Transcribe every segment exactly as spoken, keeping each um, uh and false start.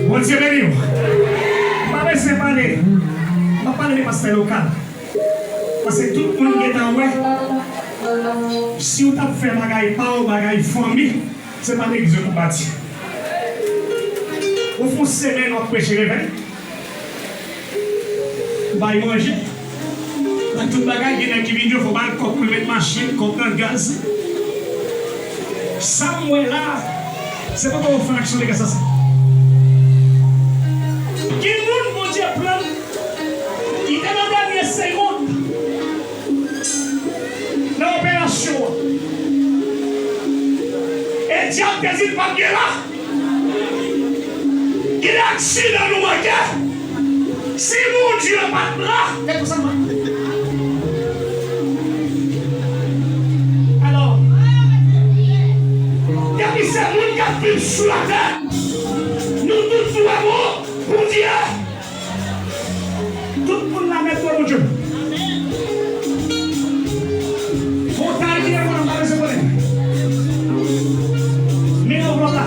Bondye beni w. M pa bezwen pale. M ap pale de pastè lokal. Paske tout moun gentan wè, si w t ap fè bagay pa w, bagay fanmi, se pa legliz yo pou bati. Ou fè yon semèn w ap preche revèy, bay manje, bay tout bagay, gen nèg ki vin di w fò ba l kòb pou l met machin, kòb nan gaz. Sa m wè la, se poko yon fraksyon de gaz sa. Gen moun Bondye pran, ki te nan dènye segonn nan operasyon an. E dyab te di l p ap gen la. Gen aksidan nou manke. Si Bondye pa t la, tèt ou sa mal. Alò, depi se moun k ap viv sou latè, nou tout dwe bon Bondye. Tout moun la mèt dwe Bondye. Bon, ta ki devan nan pa bezwen konnen. Men anvlòp la.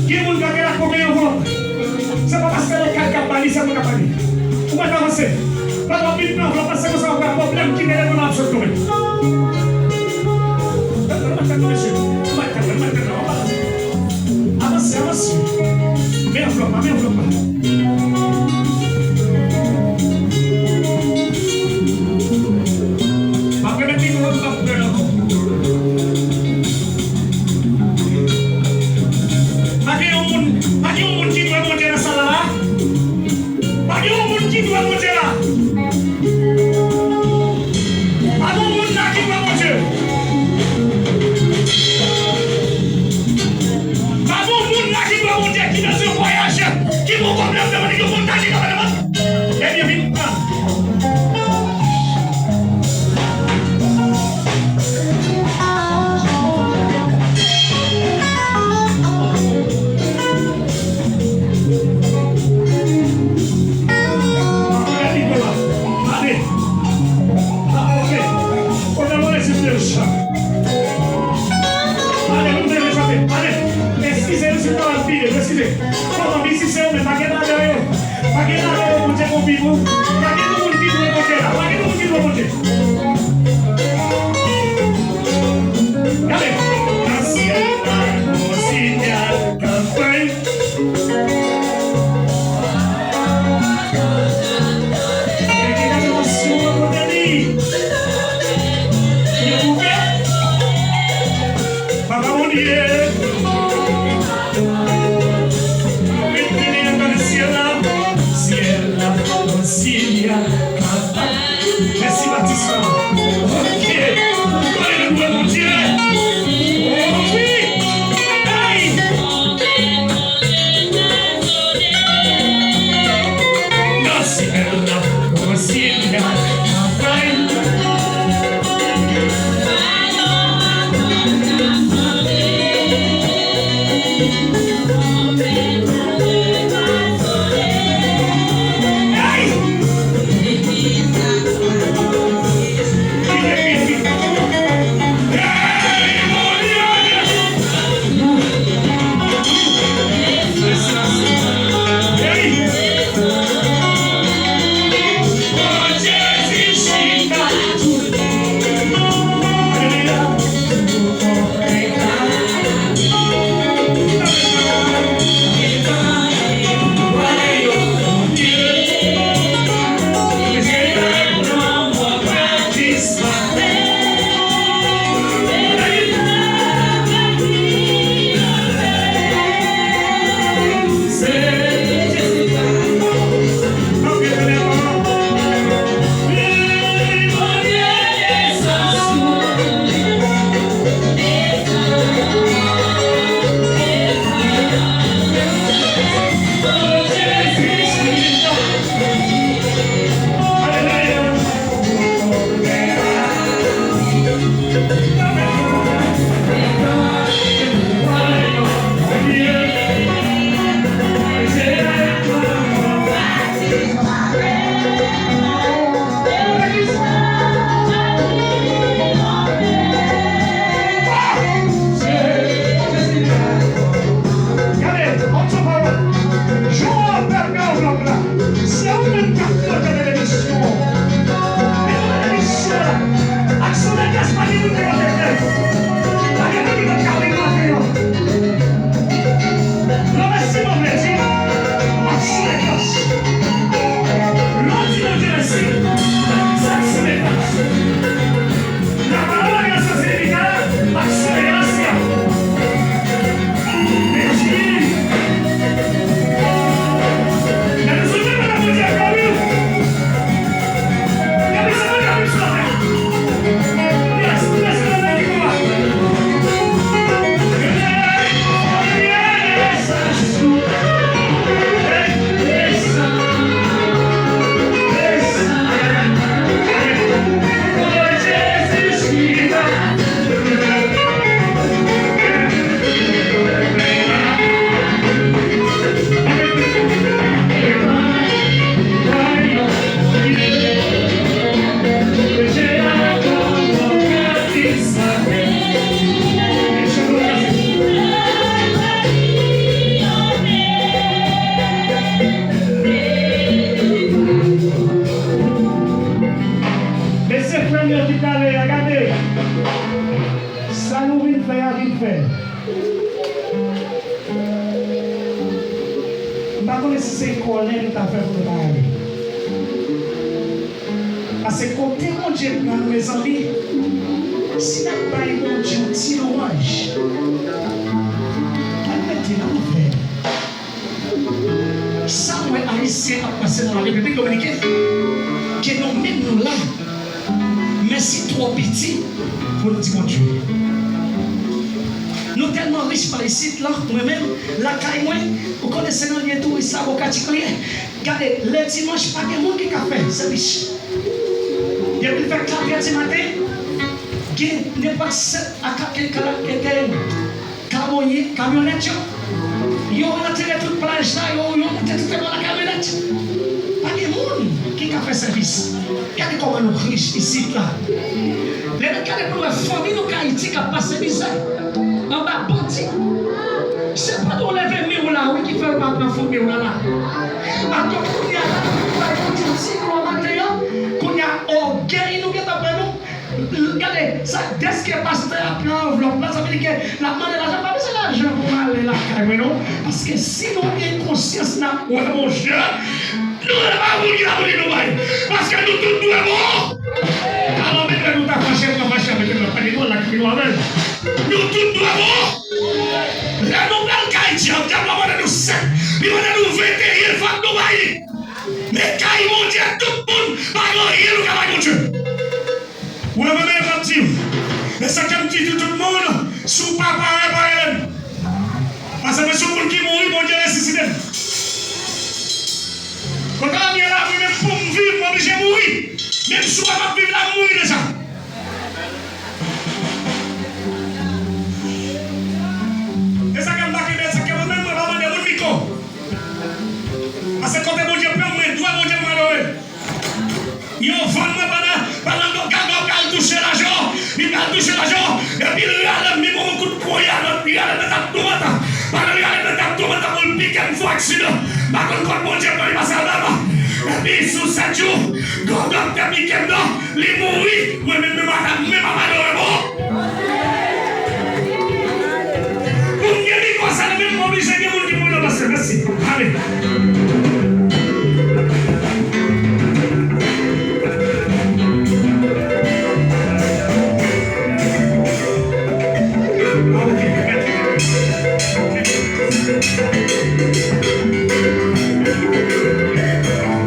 Gen moun k ap gen la konbyen anvlòp. Se pa paske lokal k ap ba li, se moun k ap ba li. Ou mèt avanse. Lè w ap vin pran anvlòp la, se konsa w ap wè pwoblèm ki te devan nan ap sot tonbe. Tande, tande, tande, mesye. Avanse, avanse. Men anvlòp la, men anvlòp la. M ap remèt mikwo a, m p ap pran l ankò. Pa gen yon moun, pa gen yon moun ki dwe Bondye nan sal la, la. Pa gen yon moun ki dwe Bondye la. Pa gen yon moun la ki dwe Bondye. Pa gen yon moun la ki dwe Bondye, ki bezwen vwayaje, ki poko menm demande yon moun la ki dwe Bondye. Ebyen, vin pran. Eskize, eskize. Kòman misye se yo menm, pa gen lalè yo. Pa gen lalè yo, Bondye gon pi pou. Pa gen moun ki dwe Bondye la. Pa gen moun ki dwe Bondye. Gade. Nan syèl la, gon sinyal k ap bay. Gen ki gade nan sou kote li. Yo koupe. Papa Bondye, mete li anba nan syèl la, syèl la, nan syèl la, papa. Mèsi, Batis la. Ok. Glwa e louanj Bondye. Oh, wi. Hey. Nan syèl la, nan syèl la, papa. Gade, ann fè pawòl. Jan w ap fè pawòl la. Se ou menm k ap pote benediksyon an. Men benediksyon an. Aksyon de gras pa gen moun ki pote fè. Pa gen moun ki pote kare maten an. Remèsiman vle di, aksyon de gras. Lè w di Bondye mèsi, se aksyon de gras. La palabra que nos facilita acción de gracia. Mèsi. Gade sou mwen, mwen ap di aklami. Gade sou mwen, gade sou mwen. Yes, yes, yes, yes, yes. Mesye, frè m yo ki t ale a, gade. Sa nou vin fè a, vin fè. M pa konnen si se kòlè nou ta fè pou nou pa ale. Paske kote Bondye pran nou, mezanmi, si n ap bay Bondye yon ti lwanj, ann mete nan ouvè. Sa m wè Ayisyen ap pase nan Repiblik Dominikèn, ke nou menm nou la, men si twò piti pou nou di Bondye. Nou tèlman rich pa isit la, mwen menm, lakay mwen, ou konnen se nan lye touris la, Boca Chica li ye. Gade, lè dimanch, pa gen moun ki ka fè sèvis. Depi l fè katrè di maten, gen nenpòt sèt a kat, kat, kat, kat, kamyon-, kamyonèt yo. Yo rantre tout plaj la, yo, yo moute tout ebò la kamyonèt. Pa gen moun ki ka fè sèvis. Gade kòman nou rich isit la. Lè nou gade pou nou wè fanmi nou k Ayiti k ap pase mizè anba bandi. Se pandan w leve men w la wi ki fè yo pa pran fanmi w la la. Atò kounye a la, nou bay Bondye ti glwa maten an. Kounye a, ògèy nou gentan pran nou. Gade, sa, dèske pastè a pran anvlòp la, sa vle di ke l ap mande lajan, pa bezwen lajan pou m ale lakay mwen non. Paske si nou gen konsyans n ap wè Bondye, nou pa pou ki la pou di nou bay. Paske nou tout dwe bon. Alò, menm lè nou ta fache, nou ta fache avèk yon lòt, pa gen dwa lakay nou avè l. Nou tout dwe bon. Lè nou pral kay dyab, dyab la mande nou sèt, li mande nou venteyen, fòk nou bay. Men kay Bondye, tout moun pa gen anyen nou ka bay Bondye. Ou leve men, m ap di w. E sa k fè m di tout moun, si w pa pare, pare menm. Paske mwen se yon moun ki mouri, Bondye resisite m. Kote m ye la, mwen menm pou m viv, m oblije mouri. Menm si w pa p ap viv la, m mouri deja. E sa k fè m pa kenbe, sa k fè mwen menm, mwen pa mande moun mikwo. Paske kote Bondye pran mwen, dwe Bondye m adore. Yo vann mwen pandan, pandan Gaga pral touche lajan, li pral touche lajan, epi l rale m, li ban m yon kout ponyèt, li rale m nan tèt dwat, pandan li rale m nan tèt dwat, pou l pike m fè aksidan. M pa konn kot Bondye pran li pase avè m. Epi sou sèt jou, Gaga te pike m nan, li mouri, mwen menm, mwen pa, mwen pa adore bon. Pou m gen mikwo sa, li menm, m oblije gen moun ki pou m ranplase. Mèsi. Ale.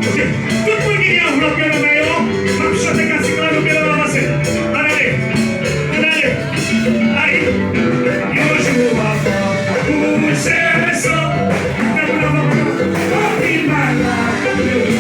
Ok. Tout moun ki gen anvlòp yo nan men yo, m ap chante kantik la, nou gen dwa avanse. Ann ale. Ann ale. Ay. Yon jou w ap ou se reso. Lè moun ap anpil bagay.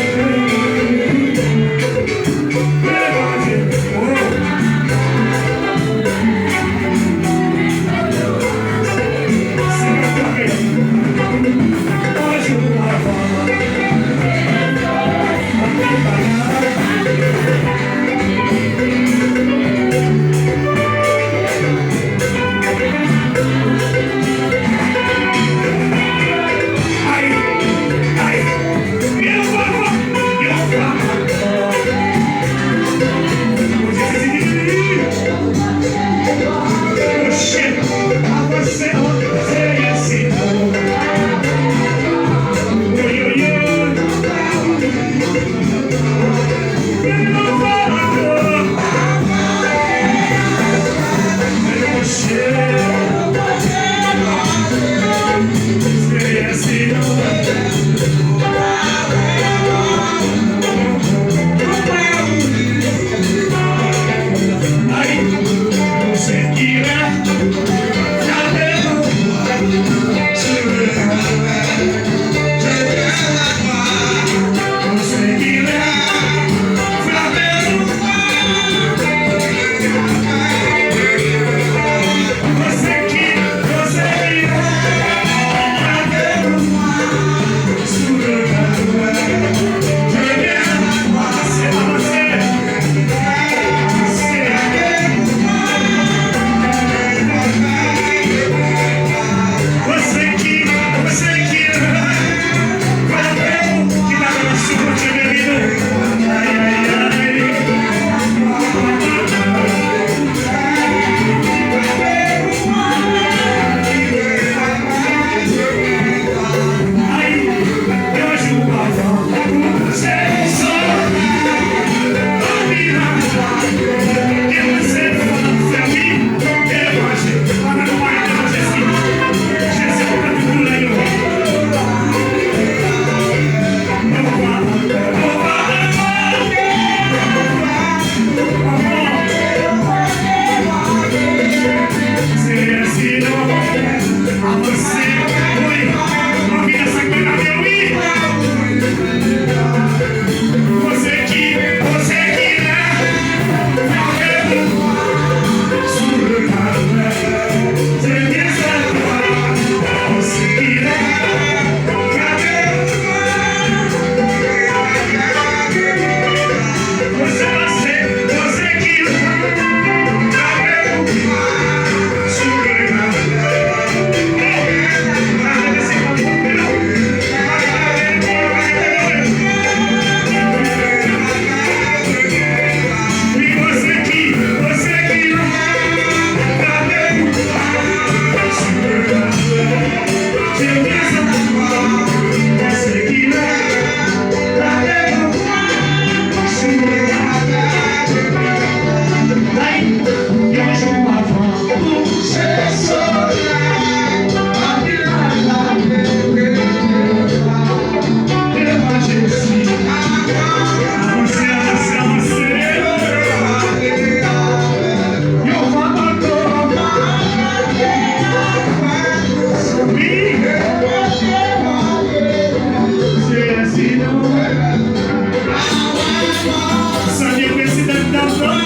Salye prezidan dam nan,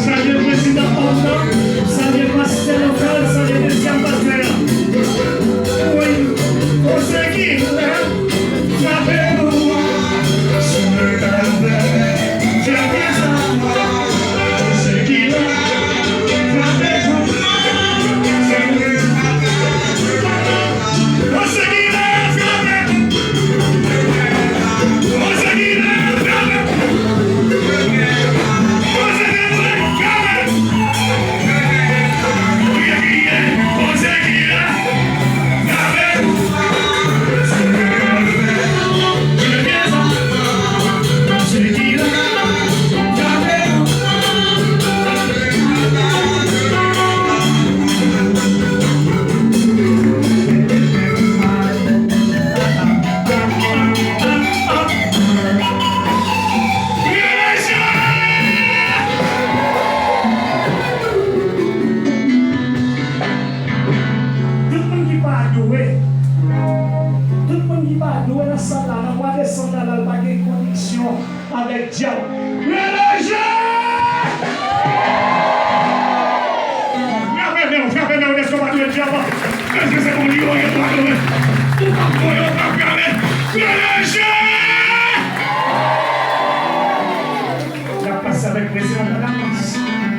salye prezidan òm nan, salye pastè lokal, salye dezyèm pastè a. Wi, koze ki la, frape pou mwen. Tout moun ki pa adore, tout moun ki pa adore nan sal la, nan mwa desanm la, la, l pa gen koneksyon avèk dyab.